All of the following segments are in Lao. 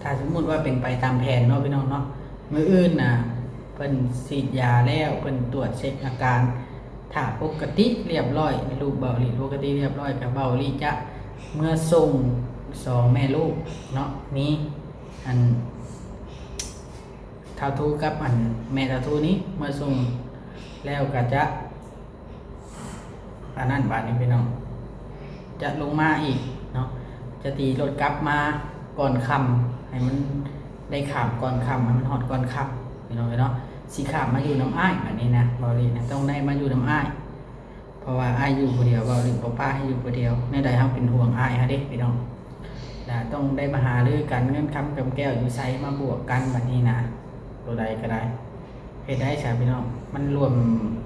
ຖ້າສົມມຸດວ່າເປັນໄປຕາມແຜນເນາະພີ່ນ້ອງເນາະ, ມື້ອື່ນນະເພິ່ນສີດຢາແລ້ວ ເພິ່ນຕວດເຊັກອາການ ຖ້າປົກກະຕິລຽບຮ້ອຍ ລູກເບົາລີ້ປົກກະຕິລຽບຮ້ອຍ ກະເບົາລີ້ຈະເມືອສົ່ງສອງແມ່ລູກເນາະ, ມີອັນທ້າວທູກັບອັນແມ່ທ້າວທູນີ້ເມືອສົ່ງ ແລ້ວກະຈະ ອັນນັ້ນບາດນີ້ພີ່ນ້ອງ ຈະລົງມາອີກເນາະ, ຈະຕີລົດກັບມາກ່ອນຄ່ຳ ໃຫ້ມັນໄດ້ຂ້າມກ່ອນຄ່ຳ ໃຫ້ມັນຮອດກ່ອນຄ່ຳພີ່ນ້ອງເອີຍເນາະ, ຊິຂ້າມມາຢູ່ນຳອ້າຍບາດນີ້ນະ ເບົາລີ້ນະ ຕ້ອງໄດ້ມາຢູ່ນຳອ້າຍ ເພາະວ່າອ້າຍຢູ່ຜູ້ດຽວ ເບົາລີ້ບໍ່ປະໃຫ້ຢູ່ຜູ້ດຽວ, ແນວໃດເຮົາເປັນຫ່ວງອ້າຍເຮົາເດ້ພີ່ນ້ອງ, ລະຕ້ອງໄດ້ມາຫາລືກັນ ເງິນຄຳກຳແກ້ວຢູ່ໃສ ມາບວກກັນບາດນີ້ນະ, ໂຕໃດກະໄດ້ ເຮັດໄດ້ຊະພີ່ນ້ອງ, ມັນຮ່ວມ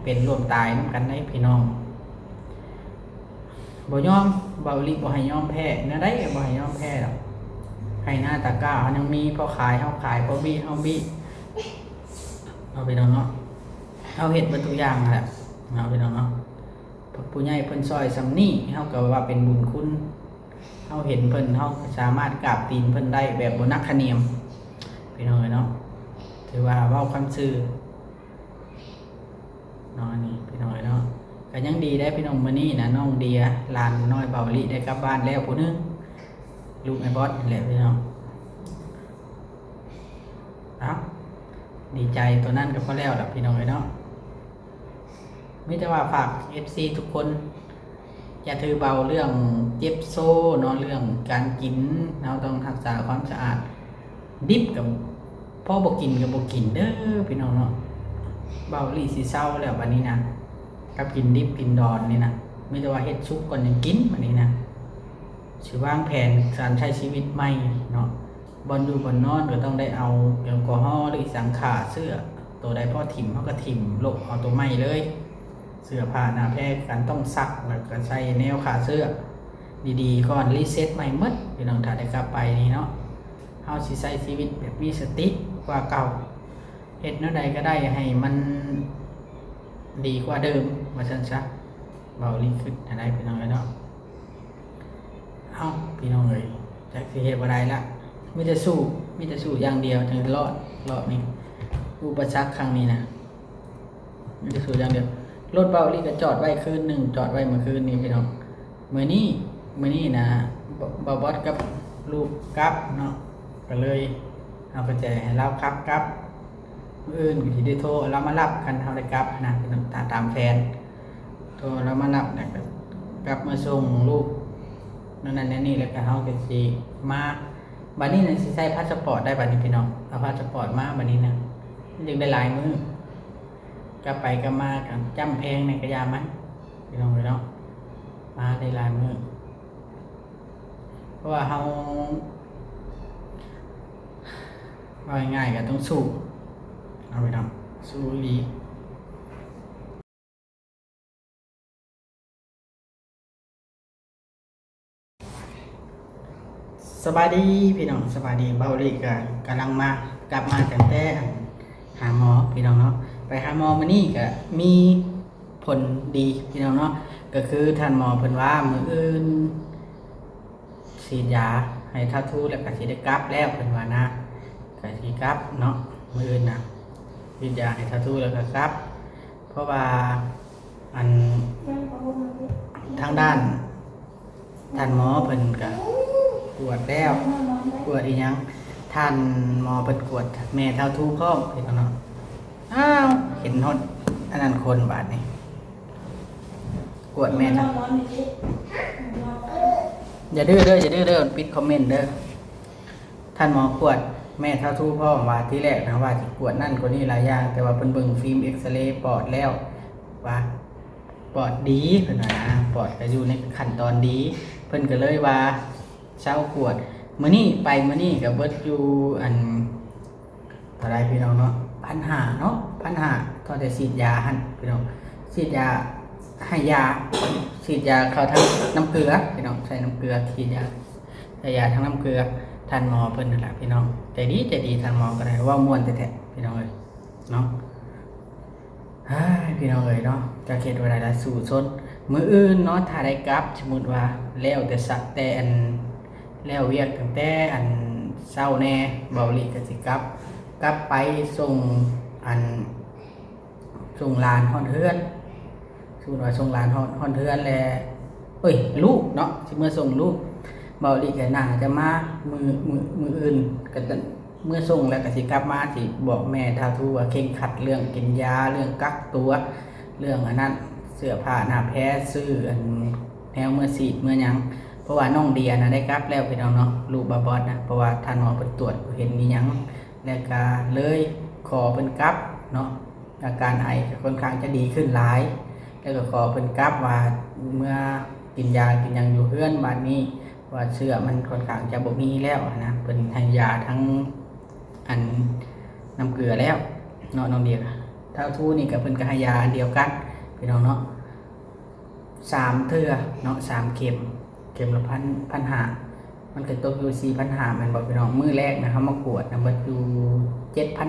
ເປັນຮ່ວມຕາຍນຳກັນໄດ໋ພີ່ນ້ອງ. ບໍ່ຍອມ ເບົາລີ້ບໍ່ໃຫ້ຍອມແພ້ ແນວໃດກະບໍ່ໃຫ້ຍອມແພ້ດອກ, ໄຮ່ນາຕາກ້າເຮົາຍັງມີ ພໍຂາຍເຮົາຂາຍ ພໍບີດເຮົາບີດເນາະພີ່ນ້ອງເນາະ, ເຮົາເຮັດເບິດທຸກຢ່າງຫັ້ນແຫຼະເນາະພີ່ນ້ອງເນາະ. ຜູ້ໃຫຍ່ເພິ່ນຊ່ອຍສ່ຳນີ້ ເຮົາກະວ່າເປັນບຸນຄຸນ, ເຮົາເຫັນເພິ່ນ ເຮົາກະສາມາດກາບຕີນເພິ່ນໄດ້ແບບບໍ່ໜັກຂະໜຽມພີ່ນ້ອງເອີຍເນາະ, ຖືວ່າເວົ້າຄຳຊື່ ເນາະ ອັນນີ້ພີ່ນ້ອງເອີຍເນາະ. ກະຍັງດີໄດ໋ພີ່ນ້ອງ ມື້ນີ້ນະ ນ້ອງເດຍ ຫຼານນ້ອຍເບົາລີ້ໄດ້ກັບບ້ານແລ້ວຜູ້ໜຶ່ງ ລູກອ້າຍບອດນີ້ແຫຼະພີ່ນ້ອງ. ເອົ້າ ດີໃຈໂຕນັ້ນກະພໍແລ້ວລະພີ່ນ້ອງເອີຍເນາະ. ມີແຕ່ວ່າຝາກເອັຟຊີທຸກຄົນ ຢ່າຖືເບົາເລື່ອງເຈັບໂຊເນາະ, ເລື່ອງການກິນ ເຮົາຕ້ອງຮັກສາຄວາມສະອາດ, ດິບກະພໍບໍ່ກິນກະບໍ່ກິນເດີພີ່ນ້ອງເນາະ. ເບົາລີ້ຊິເຊົາແລ້ວບາດນີ້ນະ ກັບກິນດິບກິນດອນນີ້ນະ, ມີແຕ່ວ່າເຮັດສຸກກ່ອນຈັ່ງກິນບາດນີ້ນະ, ຊິວາງແຜນການໃຊ້ຊີວິດໃໝ່ເນາະ. ບ່ອນຢູ່ບ່ອນນອນກະຕ້ອງໄດ້ເອົາແອລກໍຮໍ ຫຼື ອີ່ສັງຂ້າເຊື້ອ, ໂຕໃດພໍຖິ້ມເຮົາກະຖິ້ມ ລົບເອົາໂຕໃໝ່ເລີຍ, ເສື້ອຜ້າໜ້າແພກ ການຕ້ອງຊັກ ແລ້ວກະໃສ່ແນວຂ້າເຊື້ອດີໆກ່ອນ ຣີເຊັດໃໝ່ໝົດພີ່ນ້ອງ. ຖ້າໄດ້ກັບໄປນີ້ເນາະ ເຮົາຊິໃຊ້ຊີວິດແບບມີສະຕິກວ່າເກົ່າ, ເຮັດແນວໃດກະໄດ້ໃຫ້ມັນດີກວ່າເດີມວ່າຊັ້ນຊະ, ເບົາລີ້ຄຶດຫັ້ນໄດ໋ພີ່ນ້ອງເອີຍເນາະ. ເອົ້າ ພີ່ນ້ອງເອີຍ ຈັກຊິເຮັດແນວໃດລະ, ມີແຕ່ສູ້ ມີແຕ່ສູ້ຢ່າງດຽວຈຶ່ງລອດ ລອບນີ້ ອຸປະສັກຄັ້ງນີ້ນະ ມີແຕ່ສູ້ຢ່າງດຽວ. ລົດເບົາລີ້ກະຈອດໄວ້ຄືນໜຶ່ງ ຈອດໄວ້ມື້ຄືນນີ້ພີ່ນ້ອງ, ມື້ນີ້ ມື້ນີ້ນະ ເບົາ ເບົາບອດກັບລູກກັບເນາະ, ກະເລີຍເອົາກະແຈໃຫ້ລາວຂັບກັບ, ມື້ອື່ນກະຊິໄດ້ໂທເອົາລາວມາຮັບ ຄັນເຮົາໄດ້ກັບນະ ຕາມແຜນ. ໂທລາວມາຮັບ ແລ້ວກະກັບມາສົ່ງລູກ ແນວນັ້ນແນວນີ້ ແລ້ວກະເຮົາກະຊິມາ. ບາດນີ້ນະຊິໃຊ້ພາສະປອດໄດ້ບາດນີ້ພີ່ນ້ອງ, ເອົາພາສະປອດມາບາດນີ້ນະ ມັນຈຶ່ງໄດ້ຫຼາຍມື້, ກັບໄປກັບມາກະຈ້ຳແພງແດ່ກະຢ່າມັນ ພີ່ນ້ອງເອີຍເນາະ, ມາໄດ້ຫຼາຍມື້ ເພາະວ່າເຮົາ ເວົ້າງ່າຍໆກະຕ້ອງສູ້ເນາະພີ່ນ້ອງ, ສູ້ອີ່ຫຼີ. ສະບາຍດີພີ່ນ້ອງ ສະບາຍດີ. ເບົາລີ້ກະກຳລັງມາ ກັບມາຕັ້ງແຕ່ອັນຫາໝໍພີ່ນ້ອງເນາະ, ໄປຫາໝໍມື້ນີ້ກະມີຜົນດີພີ່ນ້ອງເນາະ, ກະຄືທ່ານໝໍເພິ່ນວ່າມື້ອື່ນ ສີດຢາໃຫ້ທ້າວທູ ແລ້ວກະຊິໄດ້ກັບແລ້ວ ເພິ່ນວ່ານະ, ກະຊິກັບເນາະ ມື້ອື່ນນະ ສີດຢາໃຫ້ທ້າວທູແລ້ວກະກັບ. ເພາະວ່າອັນທາງດ້ານທ່ານໝໍເພິ່ນກະກວດແລ້ວ ກວດອີ່ຫຍັງ ທ່ານໝໍເພິ່ນກວດແມ່ທ້າວທູພ້ອມ ພີ່ນ້ອງເນາະ. ອ້າວ ເຫັນຮອດອັນນັ້ນຄົນບາດນີ້ ກວດແມ່ນະ. ຢ່າດື້ເດີ ຢ່າດື້ເດີ ປິດຄອມເມັນເດີ. ທ່ານໝອກວດແມ່ທ້າວທູພ້ອມວ່າ ທີແລກນະວ່າຊິກວດນັ້ນກວດນີ້ຫຼາຍຢ່າງ, ແຕ່ວ່າເພິ່ນເບິ່ງຟິມເອັກສະເຣປອດແລ້ວວ່າປອດດີ ເພິ່ນວ່ານະ, ປອດກະຢູ່ໃນຂັ້ນຕອນດີ ເພິ່ນກະເລີຍວ່າ ເຊົາກວດ. ມື້ນີ້ ໄປມື້ນີ້ກະເບິດຢູ່ອັນ ເທົ່າໃດພີ່ນ້ອງເນາະ ພັນຫ້າເນາະ ພັນຫ້າ ເທົ່າແຕ່ສີດຢາຫັ້ນພີ່ນ້ອງ, ສີດຢາ ໃຫ້ຢາ ສີດຢາເຂົ້າທາງນ້ຳເກືອພີ່ນ້ອງ, ໃສ່ນ້ຳເກືອ ສີດຢາ ໃສ່ຢາທາງນ້ຳເກືອ. ທ່ານໝໍເພິ່ນຫັ້ນລະພີ່ນ້ອງ ໃຈດີ ໃຈດີ ທ່ານໝໍກະໄດ້ ເວົ້າມ່ວນແທ້ໆພີ່ນ້ອງເອີຍເນາະ. ເຮີ້ຍ ພີ່ນ້ອງເອີຍເນາະ ຈັກເຮັດແນວໃດລະ ສູ້ຊົນ. ມື້ອື່ນເນາະ ຖ້າໄດ້ກັບ ສົມມຸດວ່າແລ້ວແຕ່ສະ ແຕ່ອັນ ແລ້ວວຽກຕັ້ງແຕ່ອັນ ເຊົ້າແດ່ ເບົາຫຼີກະຊິກັບ ກັບໄປສົ່ງ ອັນ ສົ່ງຫຼານຮອດເຮືອນ ສົມມຸດວ່າສົ່ງຫຼານຮອດ ຮອດເຮືອນແລ້ວ ເອີຍ ລູກເນາະ ຊິເມືອສົ່ງລູກ ເບົາຫຼີກະໜ້າຈະມາມື້ ມື້ ມື້ອື່ນ ກະເມືອສົ່ງແລ້ວກະຊິກັບມາ ຊິບອກແມ່ທ້າວທູວ່າເຄັ່ງຄັດເລື່ອງກິນຢາ ເລື່ອງກັກຕົວ ເລື່ອງອັນນັ້ນ ເສື້ອຜ້າໜ້າແພ ຊື້ອັນແນວເມືອສີດເມືອຫຍັງ ເພາະວ່ານ້ອງເດຍນະໄດ້ກັບແລ້ວພີ່ນ້ອງເນາະ ລູກບ່າວບອດນະ ເພາະວ່າທ່ານໝໍເພິ່ນຕວດບໍ່ເຫັນມີຫຍັງ ແລ້ວກະເລີຍຂໍເພິ່ນກັບເນາະ ອາການໄອກະຄ່ອນຂ້າງຈະດີຂຶ້ນຫຼາຍ ແລ້ວກະຂໍເພິ່ນກັບວ່າເມືອກິນຢາກິນຫຍັງຢູ່ເຮືອນບາດນີ້ ວ່າເຊື້ອມັນຄ່ອນຂ້າງຈະບໍ່ມີແລ້ວຫັ້ນນະ ເພິ່ນໃຫ້ຢາທັງອັນນ້ຳເກືອແລ້ວເນາະ ນ້ອງເດຍ ທ້າວທູນີ້ກະເພິ່ນກະໃຫ້ຢາອັນດຽວກັນພີ່ນ້ອງເນາະ ສາມເທື່ອເນາະ ສາມເຂັມ ເຂັມລະພັນ ພັນຫ້າ ມັນກະຕົກຢູ່ສີ່ພັນຫ້າ ແມ່ນບໍ່ພີ່ນ້ອງ ມື້ແລກນະ ເຮົາມາກວດນະ ເບິດຢູ່ເຈັດພັນ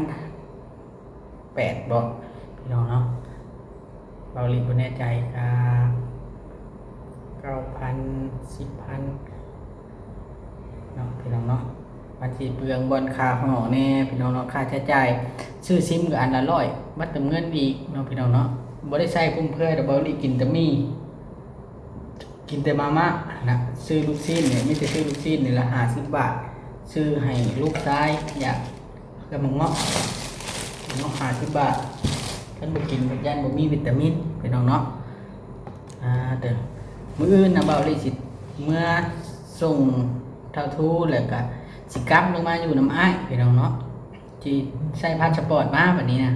ແປດບໍ ພີ່ນ້ອງເນາະ ເບົາຫຼີກບໍ່ແນ່ໃຈ ກະເກົ້າພັນ ສິບພັນ ເນາະ ພີ່ນ້ອງເນາະ ມັນຊິເປືອງບ່ອນຄ່າຫ້ອງແດ່ພີ່ນ້ອງເນາະ ຄ່າໃຊ້ຈ່າຍ ຊື້ຊິມກະອັນລະຮ້ອຍ ບັດເຕີມເງິນອີກເນາະ ພີ່ນ້ອງເນາະ ບໍ່ໄດ້ໃຊ້ຟຸມເຟືອຍດອກ ເບົາຫຼີກກິນແຕ່ໝີ່ ກິນແຕ່ມາມ່າຫັ້ນນະ ຊື້ລູກຊີ້ນນີ້ ມີແຕ່ຊື້ລູກຊີ້ນນີ້ລະຫ້າສິບບາດ ຊື້ໃຫ້ລູກຊາຍ ຢາກ ແລ້ວໝາກເງາະ ໝາກເງາະຫ້າສິບບາດ ຄັນບໍ່ກິນກໍຢ້ານບໍ່ມີວິຕາມິນພີ່ນ້ອງເນາະ ອ່າ ເຕີ ມື້ອື່ນນະ ເບົາຫຼີກະຊິເມືອສົ່ງທ້າວທູ ແລ້ວກະຊິກັບລົງມາຢູ່ນຳອ້າຍພີ່ນ້ອງເນາະ ຊິໃຊ້ພາສະປອດມາບາດນີ້ນະ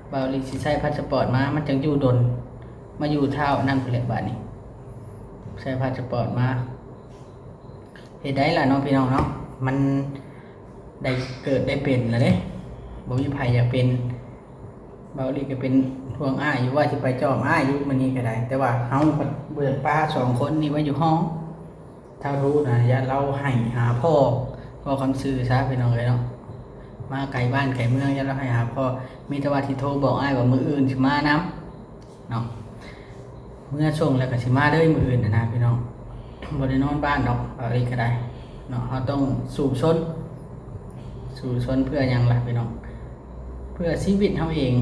ເບົາຫຼີກະຊິໃຊ້ພາສະປອດມາ ມັນຈັ່ງຢູ່ດົນ ມາຢູ່ທ້າວນັ້ນພຸ້ນແຫຼະບາດນີ້ ໃຊ້ພາສະປອດມາ ເຮັດໄດ້ລະເນາະ ພີ່ນ້ອງເນາະ ມັນໄດ້ເກີດໄດ້ເປັນລະເດ້ ບໍ່ມີໃຜຢາກເປັນ ເບົາຫຼີກະເປັນຫ່ວງອ້າຍຢູ່ ວ່າຊິໄປຈອບອ້າຍຢູ່ມື້ນີ້ກະໄດ້ ແຕ່ວ່າເຮົາພັດບໍ່ຢາກປະສອງຄົນນີ້ໄວ້ຢູ່ຫ້ອງ ທ້າວທູນະ ຢ້ານລາວໄຫ້ຫາພໍ່ ພໍ່ຄຳຊື່ຊະ ພີ່ນ້ອງເອີຍເນາະ ມາໄກບ້ານໄກເມືອງ ຢ້ານລາວໄຫ້ຫາພໍ່ ມີແຕ່ວ່າຊິໂທບອກອ້າຍວ່າມື້ອື່ນຊິມານຳ ເນາະ ເມືອສົ່ງແລ້ວກະຊິມາເລີຍມື້ອື່ນຫັ້ນນະພີ່ນ້ອງ ບໍ່ໄດ້ນອນບ້ານດອກ ເອົາອີກກະໄດ້ເນາະ ເຮົາຕ້ອງສູ້ຊົນ ສູ້ຊົນເພື່ອຫຍັງລະພີ່ນ້ອງ ເພື່ອຊີວິດເຮົາເອງ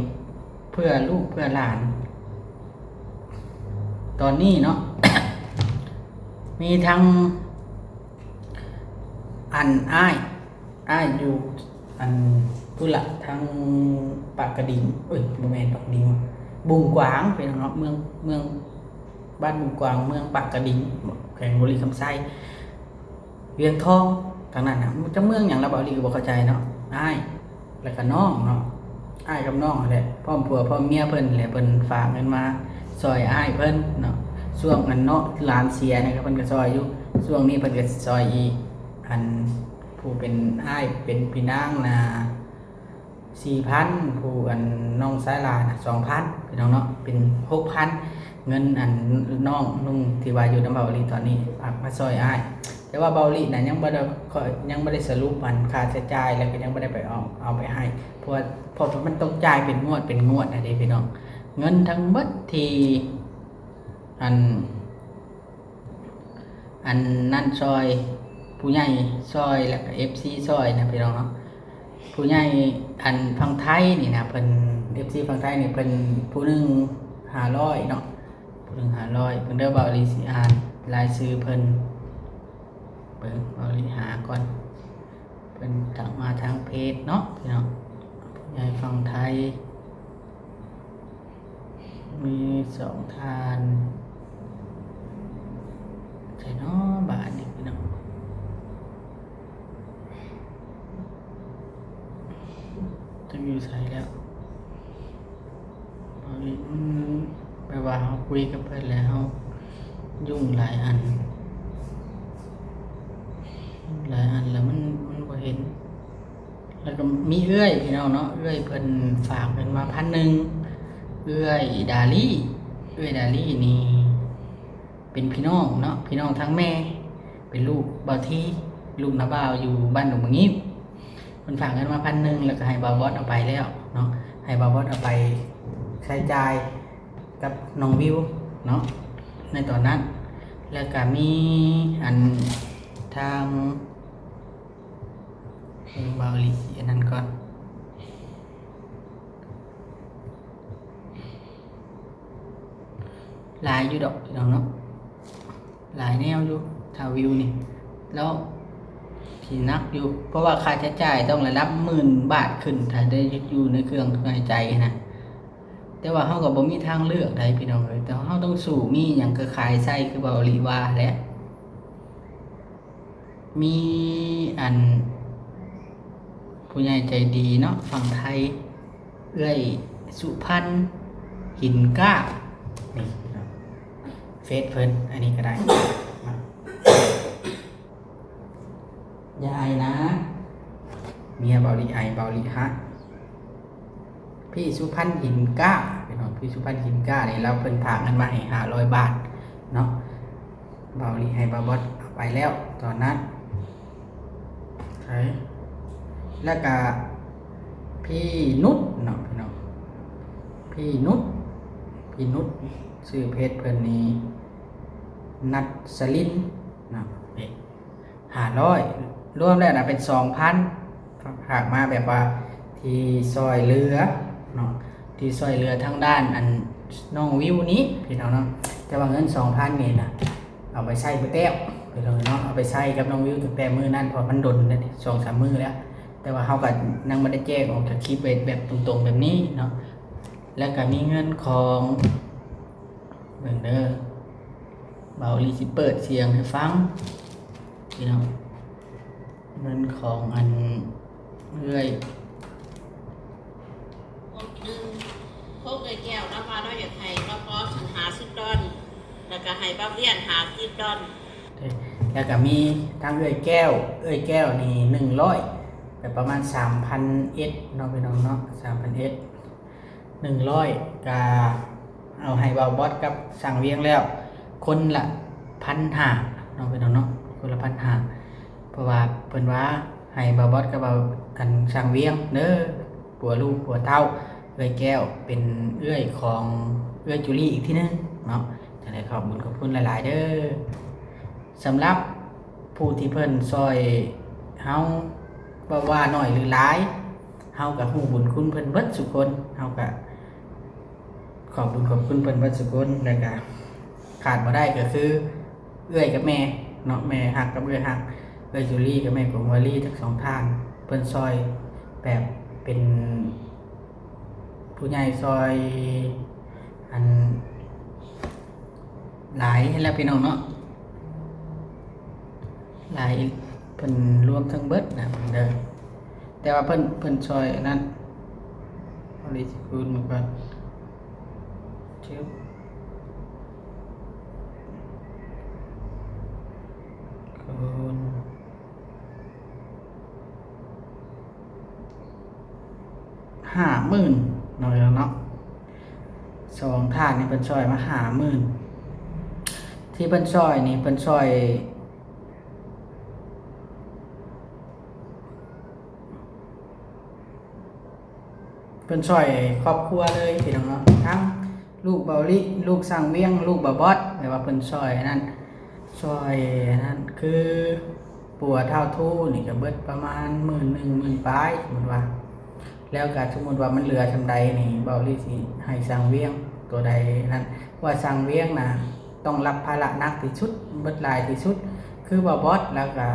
ເພື່ອລູກເພື່ອຫຼານ ຕອນນີ້ເນາະ ມີທັງ ອັນ ອ້າຍ ອ້າຍຢູ່ ອັນ ພຸ້ນລະ ທາງປາກກະດິງ ເອີຍ ບໍ່ແມ່ນປາກກະດິງ ບຸງກວາງ ພີ່ນ້ອງເນາະ ເມືອງ ເມືອງ ບ້ານບຸງກວາງ ເມືອງປາກກະດິງ ແຂວງບໍລິຄຳໄຊ ວຽງທອງ ທາງນັ້ນນະ ຈະເມືອງຫຍັງລະ ເບົາຫຼີກະບໍ່ເຂົ້າໃຈເນາະ ອ້າຍ ແລ້ວກະນ້ອງເນາະ ອ້າຍກັບນ້ອງຫັ້ນແຫຼະ ພ້ອມຜົວພ້ອມເມຍເພິ່ນແຫຼະ ເພິ່ນຝາກເງິນມາຊ່ອຍອ້າຍເພິ່ນເນາະ ຊ່ວງອັນເນາະ ຫຼານເສຍນະ ເພິ່ນກະຊ່ອຍຢູ່ ຊ່ວງນີ້ເພິ່ນກະຊິຊ່ອຍອີກ ອັນ ຜູ້ເປັນອ້າຍເປັນພີ່ນາງນະສີ່ພັນ ຜູ້ອັນນ້ອງຊາຍຫຼ້ານະສອງພັນ ພີ່ນ້ອງເນາະ ເປັນຫົກພັນ ເງິນອັນນ້ອງນຸ່ງທີ່ວ່າຢູ່ນຳເບົາຫຼີຕອນນີ້ ຝາກມາຊ່ອຍອ້າຍ ແຕ່ວ່າເບົາຫຼີນະຍັງບໍ່ໄດ້ ຂ້ອຍຍັງບໍ່ໄດ້ສະຫຼຸບອັນຄ່າໃຊ້ຈ່າຍ ແລ້ວກະຍັງບໍ່ໄດ້ໄປເອົາ ເອົາໄປໃຫ້ ເພາະວ່າ ເພາະວ່າມັນຕ້ອງຈ່າຍເປັນງວດເປັນງວດນະເດ້ພີ່ນ້ອງ ເງິນທັງເບິດທີ່ ອັນ ອັນນັ້ນຊ່ອຍ ຜູ້ໃຫຍ່ຊ່ອຍ ແລ້ວກະເອັຟຊີຊ່ອຍນະພີ່ນ້ອງເນາະ ຜູ້ໃຫຍ່ອັນຝັ່ງໄທນີ້ນະ ເພິ່ນ ເອັຟຊີຝັ່ງໄທນີ້ ເພິ່ນຜູ້ໜຶ່ງຫ້າຮ້ອຍເນາະ ຜູ້ໜຶ່ງຫ້າຮ້ອຍ ເບິ່ງເດີ ເບົາຫຼີຊິອ່ານລາຍຊື່ເພິ່ນ ເບິ່ງ ເບົາຫຼີຫາກ່ອນ ເພິ່ນທັກມາທາງເພຈເນາະພີ່ນ້ອງ ຜູ້ໃຫຍ່ຝັ່ງໄທ ມີສອງທ່ານ ໃສເນາະບາດນີ້ພີ່ນ້ອງ ຈັກຢູ່ໃສແລ້ວ ເອົາອີກ ມັນແບບວ່າເຮົາຄຸຍກັບເພິ່ນແລ້ວ ເຮົາຫຍຸ້ງຫຼາຍອັນ ຫລາຍອັນແລ້ວມັນ ມັນບໍ່ເຫັນ ແລ້ວກະມີເອື້ອຍພີ່ນ້ອງເນາະ ເອື້ອຍເພິ່ນຝາກເງິນມາພັນໜຶ່ງ ເອື້ອຍດາລີ ເອື້ອຍດາລີນີ້ເປັນພີ່ນ້ອງເນາະ ພີ່ນ້ອງທາງແມ່ ເປັນລູກບ່າວທີ ລູກນ້າບ່າວຢູ່ບ້ານດົງບາງງິ້ວ ເພິ່ນຝາກເງິນມາພັນໜຶ່ງ ແລ້ວກະໃຫ້ບ່າວບອດເອົາໄປແລ້ວເນາະ ໃຫ້ບ່າວບອດເອົາໄປໃຊ້ຈ່າຍກັບນ້ອງວິວເນາະ ໃນຕອນນັ້ນ ແລ້ວກະມີອັນທາງ ເບິ່ງເບົາຫຼີອັນນັ້ນກ່ອນ. ຫຼາຍຢູ່ດອກພີ່ນ້ອງເນາະ ຫຼາຍແນວຢູ່ ຖ້າວິວນີ້ ແລ້ວຊິໜັກຢູ່ ເພາະວ່າຄ່າໃຊ້ຈ່າຍຕ້ອງລະດັບໝື່ນບາດຂຶ້ນ ຖ້າໄດ້ຢູ່ໃນເຄື່ອງຫາຍໃຈນະ. ແຕ່ວ່າເຮົາກໍບໍ່ມີທາງເລືອກໃດພີ່ນ້ອງເອີຍ ແຕ່ເຮົາຕ້ອງສູ້ ມີຫຍັງກໍຂາຍໃສ່ ຄືເບົາຫຼີວ່າແຫຼະ. ມີອັນຜູ້ໃຫຍ່ໃຈດີເນາະ ຝັ່ງໄທ ເອື້ອຍສຸພັນ ຫີນກ້າ ນີ້ເນາະ ເຟສເພິ່ນ ອັນນີ້ກໍໄດ້ເນາະ. ຢ່າໄອນະ ເມຍເບົາຫຼີໄອ ເບົາຫຼີຮັກ. ພີ່ສຸພັນ ຫີນກ້າ ພີ່ນ້ອງ ພີ່ສຸພັນ ຫີນກ້ານີ້ ລາວເພິ່ນຝາກເງິນມາໃຫ້ຫ້າຮ້ອຍບາດເນາະ ເບົາຫຼີໃຫ້ບ່າວບອດເອົາໄປແລ້ວຕອນນັ້ນ. ແລ້ວກະພີ່ນຸດເນາະ ພີ່ນ້ອງ ພີ່ນຸດ ພີ່ນຸດ ຊື່ເພຈເພິ່ນນີ້ ນັດສະລິນເນາະ ນີ້ ຫ້າຮ້ອຍ ລວມແລ້ວນະເປັນສອງພັນ ຝາກມາແບບວ່າທີ່ຊ່ອຍເຫຼືອເນາະ ທີ່ຊ່ອຍເຫຼືອທາງດ້ານອັນນ້ອງວິວນີ້ພີ່ນ້ອງເນາະ. ແຕ່ວ່າເງິນສອງພັນນີ້ນະ ເອົາໄປໃຊ້ເບິດແລ້ວພີ່ນ້ອງເນາະ ເອົາໄປໃຊ້ກັບນ້ອງວິວຕັ້ງແຕ່ມື້ນັ້ນ ເພາະມັນດົນແລ້ວ ສອງສາມມື້ແລ້ວ ແຕ່ວ່າເຮົາກໍຍັງບໍ່ໄດ້ແຈ້ງອອກຈາກຄລິບໄວ້ແບບຕົງໆແບບນີ້ເນາະ. ແລ້ວກໍມີເງິນຂອງ ເບິ່ງເດີ ເບົາຫຼີຊິເປີດສຽງໃຫ້ຟັງພີ່ນ້ອງ ເງິນຂອງອັນເອື້ອຍ ຂອງເອື້ອຍແກ້ວ ລາວວ່າລາວຢາກໃຫ້ບ່າວບອດຫັ້ນຫ້າສິບດອນ ແລ້ວກໍໃຫ້ບ່າວວຽນຫ້າສິບດອນ ແລ້ວກໍມີທັງເອື້ອຍແກ້ວ ເອື້ອຍແກ້ວນີ້ໜຶ່ງຮ້ອຍ ກໍປະມານສາມພັນເອັດເນາະ ພີ່ນ້ອງເນາະ ສາມພັນເອັດ ໜຶ່ງຮ້ອຍ ກະເອົາໃຫ້ບ່າວບອດກັບຊ່າງວຽງແລ້ວ ຄົນລະພັນຫ້າເນາະ ພີ່ນ້ອງເນາະ ຄົນລະພັນຫ້າ ເພາະວ່າເພິ່ນວ່າໃຫ້ບ່າວບອດກັບບ່າວ ອັນ ຊ່າງວຽງເດີ ຜົວລູກຜົວເຕົ້າ ເອື້ອຍແກ້ວເປັນເອື້ອຍຂອງເອື້ອຍຈູລີອີກທີໜຶ່ງເນາະ. ຈັ່ງໃດຂອບບຸນຂອບຄຸນຫຼາຍໆເດີ. ສຳລັບຜູ້ທີ່ເພິ່ນຊ່ອຍເຮົາ ບໍ່ວ່າໜ້ອຍຫຼືຫຼາຍ ເຮົາກໍຮູ້ບຸນຄຸນເພິ່ນເບິດສູ່ຄົນ ເຮົາກໍຂອບບຸນຂອບຄຸນເພິ່ນເບິດສູ່ຄົນ. ແລ້ວກໍຂາດບໍ່ໄດ້ກໍຄືເອື້ອຍກັບແມ່ເນາະ ແມ່ຮັກກັບເອື້ອຍຮັກ ເອື້ອຍຈູລີກັບແມ່ກົງວາລີ ທັງສອງທ່ານ ເພິ່ນຊ່ອຍແບບເປັນ ຜູ້ໃຫຍ່ຊ່ອຍ ອັນ ຫຼາຍແລ້ວພີ່ນ້ອງເນາະ ຫຼາຍ ເພິ່ນລວມທັງເບິດນະເດີ. ແຕ່ວ່າເພິ່ນ ເພິ່ນຊ່ອຍອັນນັ້ນ ເອົາເລກຄູນມາກ່ອນ ຊຶບ ຄູນ ຫ້າໝື່ນເນາະ ເນາະ ສອງທ່ານນີ້ເພິ່ນຊ່ອຍມາຫ້າໝື່ນ ທີ່ເພິ່ນຊ່ອຍນີ້ ເພິ່ນຊ່ອຍ ເພິ່ນຊ່ອຍຄອບຄົວເລີຍພີ່ນ້ອງເນາະ ທັງ ລູກເບົາລິ ລູກຊ່າງວຽງ ລູກບ່າວບອດ ແບບວ່າເພິ່ນຊ່ອຍອັນນັ້ນ ຊ່ອຍອັນນັ້ນ ຄືປົວທ້າວທູນີ້ກໍເບິດປະມານໝື່ນໜຶ່ງ ໝື່ນປາຍ ສົມມຸດວ່າ ແລ້ວກໍສົມມຸດວ່າມັນເຫຼືອສ່ຳໃດນີ້ ເບົາລິຊິໃຫ້ຊ່າງວຽງຕົວໃດນັ້ນ ເພາະວ່າຊ່າງວຽງນະ ຕ້ອງຮັບພາລະໜັກທີ່ສຸດ ເບິດຫຼາຍທີ່ສຸດ ຄືບ່າວບອດ ແລ້ວກໍ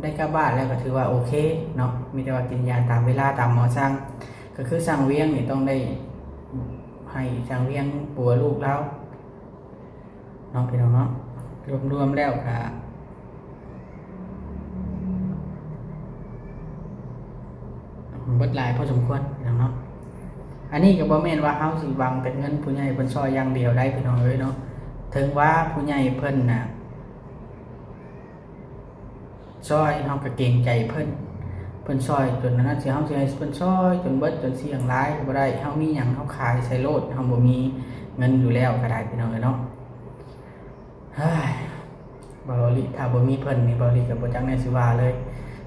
ໄດ້ກັບບ້ານແລ້ວກໍຖືວ່າໂອເຄເນາະ ມີແຕ່ວ່າກິນຢາຕາມເວລາຕາມໝໍສັ່ງ ກໍຄືຊ່າງວຽງນີ້ຕ້ອງໄດ້ໃຫ້ຊ່າງວຽງປົວລູກລາວເນາະ ພີ່ນ້ອງເນາະ. ລວມໆແລ້ວກະເບິດຫຼາຍພໍສົມຄວນພີ່ນ້ອງເນາະ. ອັນນີ້ກໍບໍ່ແມ່ນວ່າເຮົາຊິຫວັງແຕ່ເງິນຜູ້ໃຫຍ່ເພິ່ນຊ່ອຍຢ່າງດຽວໄດ໋ ພີ່ນ້ອງເອີຍເນາະ. ເຖິງວ່າຜູ້ໃຫຍ່ເພິ່ນນະ ຊ່ອຍ ເຮົາກໍເກງໃຈເພິ່ນ ເພິ່ນຊ່ອຍຈົນອັນນັ້ນ ຊິ ເຮົາຊິໃຫ້ເພິ່ນຊ່ອຍຈົນເບິດ ຈົນສ່ຽງຫຼາຍກໍບໍ່ໄດ້ ເຮົາມີຫຍັງເຮົາຂາຍໃສ່ໂລດ ເຮົາບໍ່ມີເງິນຢູ່ແລ້ວກໍໄດ້ ພີ່ນ້ອງເອີຍເນາະ. ເຮີ້ຍ ເບົາລິ ຖ້າບໍ່ມີເພິ່ນນີ້ ເບົາລິກໍບໍ່ຈັກແນວຊິວ່າເລີຍ.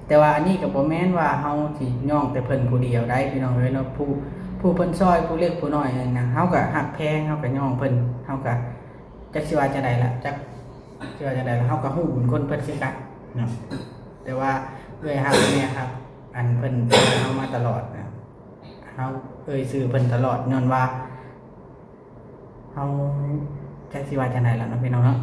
ແຕ່ວ່າອັນນີ້ກໍບໍ່ແມ່ນວ່າເຮົາຊິຍ້ອງແຕ່ເພິ່ນຜູ້ດຽວໄດ໋ ພີ່ນ້ອງເອີຍເນາະ ຜູ້ ຜູ້ເພິ່ນຊ່ອຍ ຜູ້ເລັກຜູ້ນ້ອຍນັ້ນນະ ເຮົາກໍຮັກແພງ ເຮົາກໍຍ້ອງເພິ່ນ ເຮົາກໍ ຈັກຊິວ່າຈັ່ງໃດລະ ຈັກຊິວ່າຈັ່ງໃດລະ ເຮົາກໍຮູ້ບຸນຄຸນເພິ່ນຄືກັນເນາະ. ແຕ່ວ່າເອື້ອຍຮັກແມ່ຮັກ ອັນເພິ່ນຊ່ວຍເຮົາມາຕະຫຼອດນະ ເຮົາເອີ່ຍຊື່ເພິ່ນຕະຫຼອດ ຍ້ອນວ່າເຮົາ ຈັກຊິວ່າຈັ່ງໃດລະເນາະ ພີ່ນ້ອງເນາະ.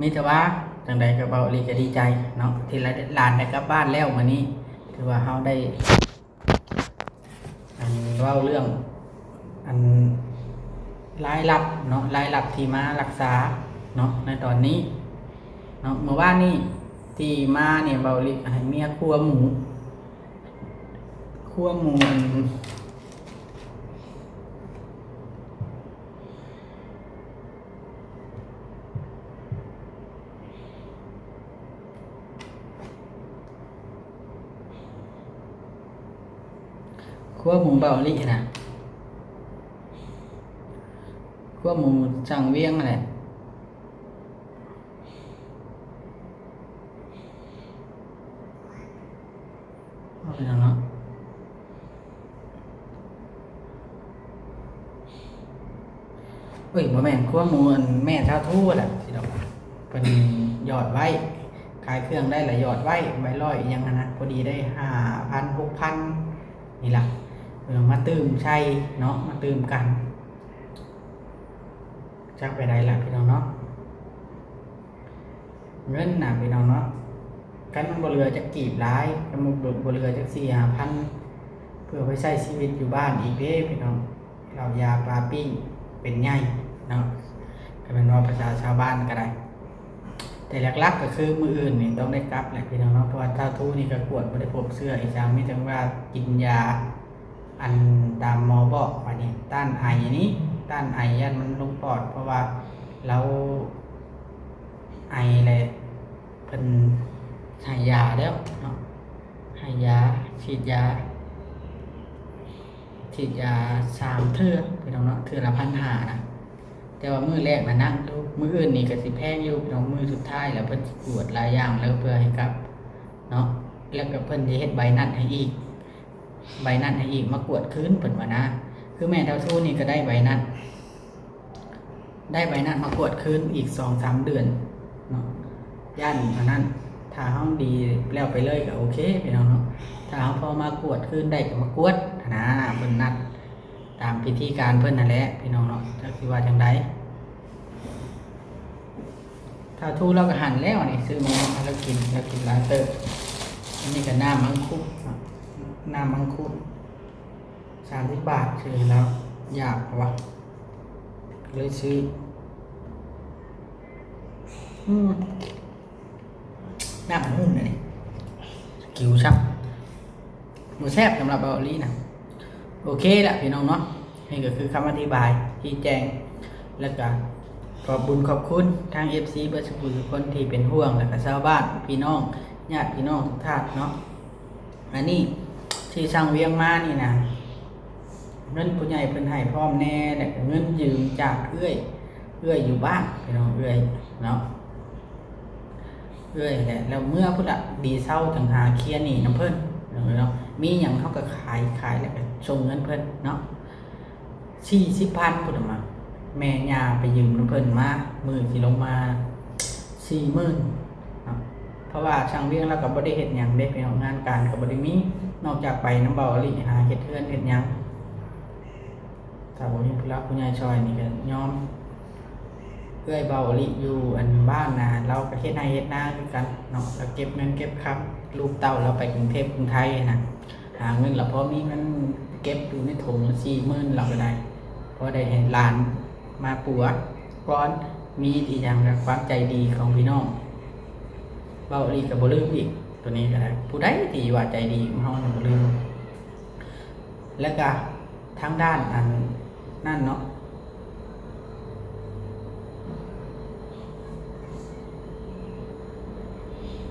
ມີແຕ່ວ່າຈັ່ງໃດກໍ ເວົ້າອີ່ຫຼີກໍດີໃຈເນາະ ທີ່ຫຼານໄດ້ກັບບ້ານແລ້ວມື້ນີ້ ຖືວ່າເຮົາໄດ້ ອັນເວົ້າເລື່ອງ ອັນລາຍຮັບເນາະ ລາຍຮັບທີ່ມາລັກສາເນາະ ໃນຕອນນີ້ເນາະ. ມື້ວານນີ້ທີ່ມານີ້ ເວົ້າອີ່ຫຼີໃຫ້ເມຍຄົວໝູ ຄົວໝູ ອັນ ຄົວໝູເບົາລີນະ ຄົວໝູຊ່າງວຽງຫັ້ນແຫຼະ. ເອົາໄປນຳເນາະ ເອີຍ ບໍ່ແມ່ນ ຄົວໝູອັນແມ່ທ້າວທູຫັ້ນແຫຼະ ເພິ່ນຢອດໄວ້ ຂາຍເຄື່ອງໄດ້ລະຢອດໄວ້ ໃບຮ້ອຍອີ່ຫຍັງຫັ້ນນະ ພໍດີໄດ້ຫ້າພັນ ຫົກພັນນີ້ລະ ເອີ ມາຕື່ມໃສ່ເນາະ ມາຕື່ມກັນ ຈັກໄປໃດລະພີ່ນ້ອງເນາະ. ເງິນນະພີ່ນ້ອງເນາະ ຄັນມັນບໍ່ເຫຼືອຈັກກີບຫຼາຍ ຄັນບໍ່ເຫຼືອຈັກສີ່ຫ້າພັນ ເພື່ອໄປໃຊ້ຊີວິດຢູ່ບ້ານອີກເດ້ພີ່ນ້ອງ ເຫຼົ້າຢາປາປີ້ງເປັນໃຫຍ່ເນາະ ກໍແມ່ນເວົ້າພາສາຊາວບ້ານກໍໄດ້. ແຕ່ຫຼັກໆກໍຄືມື້ອື່ນນີ້ຕ້ອງໄດ້ກັບແຫຼະພີ່ນ້ອງເນາະ ເພາະວ່າທ້າວທູນີ້ກໍກວດບໍ່ໄດ້ພົບເຊື້ອອີ່ຫຍັງ ມີແຕ່ວ່າກິນຢາ ອັນຕາມໝໍບອກ ບາດນີ້ຕ້ານໄອນີ້ ຕ້ານໄອຢ້ານມັນລົງປອດ ເພາະວ່າລາວໄອແລ້ວ ເພິ່ນໃຫ້ຢາແລ້ວເນາະ ໃຫ້ຢາ ສີດຢາ ສີດຢາສາມເທື່ອພີ່ນ້ອງເນາະ ເທື່ອລະພັນຫ້ານະ ແຕ່ວ່າມື້ແລກນະນັ່ງຢູ່ ມື້ອື່ນນີ້ກໍຊິແພງຢູ່ພີ່ນ້ອງ ມື້ສຸດທ້າຍແລ້ວ ເພິ່ນຊິກວດຫຼາຍຢ່າງແລ້ວເພື່ອໃຫ້ກັບເນາະ ແລ້ວກໍເພິ່ນຊິເຮັດໃບນັດໃຫ້ອີກ ໃບນັດໃຫ້ອີກ ມາກວດຄືນເພິ່ນວ່ານະ ຄືແມ່ທ້າວທູນີ້ກໍໄດ້ໃບນັດ ໄດ້ໃບນັດມາກວດຄືນອີກສອງສາມເດືອນເນາະ ຢ້ານອັນນັ້ນ ຖ້າເຮົາດີແລ້ວໄປເລີຍກໍໂອເຄພີ່ນ້ອງເນາະ ຖ້າເຮົາພໍມາກວດຄືນໄດ້ກໍມາກວດຫັ້ນນະ ເພິ່ນນັດຕາມພິທີການເພິ່ນຫັ້ນແຫຼະພີ່ນ້ອງເນາະ ຈັກຊິວ່າຈັ່ງໃດ. ທ້າວທູລາວກໍຫັນແລ້ວນີ້ ຊື້ມາໃຫ້ລາວກິນ ລາວກິນຫຼາຍເຕີບ. ອັນນີ້ກໍນ້ຳມັງຄຸດເນາະ ນ້ຳມັງຄຸດ ສາມສິບບາດ ຊື້ໃຫ້ລາວ ຢາກວ່າ ກໍເລີຍຊື້. ອືມ ນ້ຳມັນຫຸ່ນອັນນີ້ ກິວຊ້ຳ ບໍ່ແຊບສຳລັບເບົາອີ່ຫຼີນະ. ໂອເຄລະພີ່ນ້ອງເນາະ ນີ້ກໍຄືຄຳອະທິບາຍຊີ້ແຈງ ແລ້ວກໍຂອບບຸນຂອບຄຸນທາງເອັຟຊີເບິດສູ່ຜູ້ສູ່ຄົນທີ່ເປັນຫ່ວງ ແລ້ວກໍຊາວບ້ານ ພີ່ນ້ອງ ຍາດພີ່ນ້ອງທຸກທ່ານເນາະ. ອັນນີ້ທີ່ຊ່າງວຽງມານີ້ນະ ເງິນຜູ້ໃຫຍ່ເພິ່ນໃຫ້ພ້ອມແດ່ ແລ້ວກໍເງິນຢືມຈາກເອື້ອຍ ເອື້ອຍຢູ່ບ້ານພີ່ນ້ອງ ເອື້ອຍເນາະ ເອື້ອຍແຫຼະ ແລ້ວເມືອພຸ້ນລະ ດີເຊົາຈັ່ງຫາເຄຍໜີ້ນຳເພິ່ນເນາະ. ມີຫຍັງເຮົາກໍຂາຍ ຂາຍແລ້ວກໍສົ່ງເງິນເພິ່ນເນາະ ສີ່ສິບພັນພຸ້ນນະ ແມ່ຍ່າໄປຢືມນຳເພິ່ນມາ ມື້ທີ່ລົງມາສີ່ໝື່ນເນາະ. ເພາະວ່າຊ່າງວຽງລາວກໍບໍ່ໄດ້ເຮັດຫຍັງເດ້ພີ່ນ້ອງ ງານການກໍບໍ່ໄດ້ມີ ນອກຈາກໄປນຳເບົາອີ່ຫຼີ ຫາເຮັດເຮືອນເຮັດຫຍັງ. ຖ້າບໍ່ມີຜູ້ຫຼັກຜູ້ໃຫຍ່ຊ່ອຍນີ້ກໍຍອມ. ເອື້ອຍເບົາອີ່ຫຼີຢູ່ອັນບ້ານນະ ລາວກໍເຮັດໄຮ່ເຮັດນາຄືກັນເນາະ ລາວເກັບເງິນເກັບຄຳ ລູກເຕົ້າລາວໄປກຸງເທບກຸງໄທນະ ຫາເງິນລະພໍມີເງິນເກັບຢູ່ໃນຖົງລະສີ່ໝື່ນ ລາວກໍໄດ້ ພໍໄດ້ໃຫ້ຫຼານມາປົວກ່ອນ. ມີອີ່ຫຍັງກໍຄວາມໃຈດີຂອງພີ່ນ້ອງ ເບົາອີ່ຫຼີກໍບໍ່ລືມອີກ ໂຕນີ້ກໍໄດ້ ຜູ້ໃດທີ່ວ່າໃຈດີຂອງເຮົານີ້ບໍ່ລືມ. ແລ້ວກະທາງດ້ານອັນນັ້ນເນາະ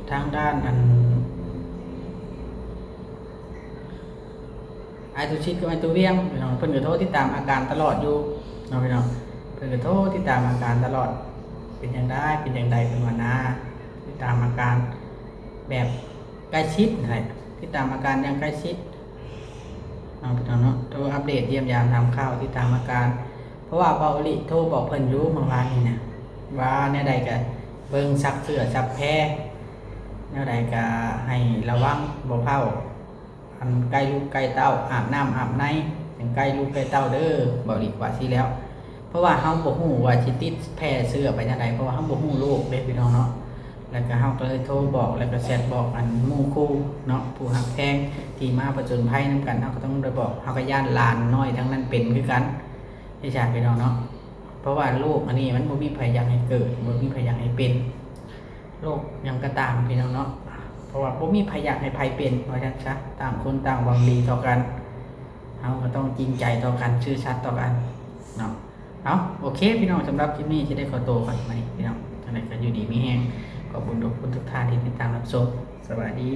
ທາງດ້ານອັນອ້າຍຕຸຊິດກັບອ້າຍຕຸວຽງ ພີ່ນ້ອງ ເພິ່ນກໍໂທຕິດຕາມອາການຕະຫຼອດຢູ່ເນາະ ພີ່ນ້ອງ ເພິ່ນກໍໂທຕິດຕາມອາການຕະຫຼອດ ເປັນຈັ່ງໃດ ເປັນຈັ່ງໃດ ເພິ່ນວ່ານະ ຕິດຕາມອາການແບບໃກ້ຊິດຫັ້ນແຫຼະ ຕິດຕາມອາການຢ່າງໃກ້ຊິດ. ເນາະ ພີ່ນ້ອງເນາະ ໂທອັບເດດຢ້ຽມຢາມຖາມຂ່າວ ຕິດຕາມອາການ ເພາະວ່າເບົາອີ່ຫຼີໂທບອກເພິ່ນຢູ່ເມື່ອວານນີ້ນະ ວ່າແນວໃດກະເບິ່ງຊັກເສື້ອຊັກແພ ແນວໃດກໍໃຫ້ລະວັງ ບໍ່ເຖົ້າ ອັນໃກ້ລູກໃກ້ເຕົ້າ ອາບນ້ຳອາບໃນ ໃຫ້ໃກ້ລູກໃກ້ເຕົ້າເດີ້ ເວົ້າດີກວ່າຊີ້ແລ້ວ ເພາະວ່າເຮົາບໍ່ຮູ້ວ່າຊິຕິດແຜ່ເຊື້ອໄປທາງໃດ ເພາະວ່າເຮົາບໍ່ຮູ້ໂລກເດ້ພີ່ນ້ອງເນາະ. ແລ້ວກໍເຮົາກໍເລີຍໂທບອກ ແລ້ວກໍແຊັດບອກອັນໝູ່ຄູ່ເນາະ ຜູ້ຮັກແພງທີ່ມາຜະຈົນໄພນຳກັນ ເຮົາກໍຕ້ອງໄດ້ບອກ ເຮົາກໍຢ້ານຫຼານນ້ອຍທັງນັ້ນເປັນຄືກັນ ເດ້ຊະພີ່ນ້ອງເນາະ. ເພາະວ່າໂລກອັນນີ້ມັນບໍ່ມີໃຜຢາກໃຫ້ເກີດ ບໍ່ມີໃຜຢາກໃຫ້ເປັນ ໂລກຫຍັງກໍຕາມພີ່ນ້ອງເນາະ ເພາະວ່າບໍ່ມີໃຜຢາກໃຫ້ໃຜເປັນ ວ່າຊັ້ນຊະ ຕ່າງຄົນຕ່າງຫວັງດີຕໍ່ກັນ ເຮົາກໍຕ້ອງຈິງໃຈຕໍ່ກັນ ຊື່ສັດຕໍ່ກັນເນາະ. ເອົາ ໂອເຄພີ່ນ້ອງ ສຳລັບຄລິບນີ້ຊິໄດ້ຂໍໂຕກ່ອນບັດນີ້ພີ່ນ້ອງ ຈັ່ງໃດກໍຢູ່ດີມີແຮງ ຂອບຄຸນທຸກຄົນທຸກທ່ານທີ່ຕິດຕາມຮັບຊົມ ສະບາຍດີ.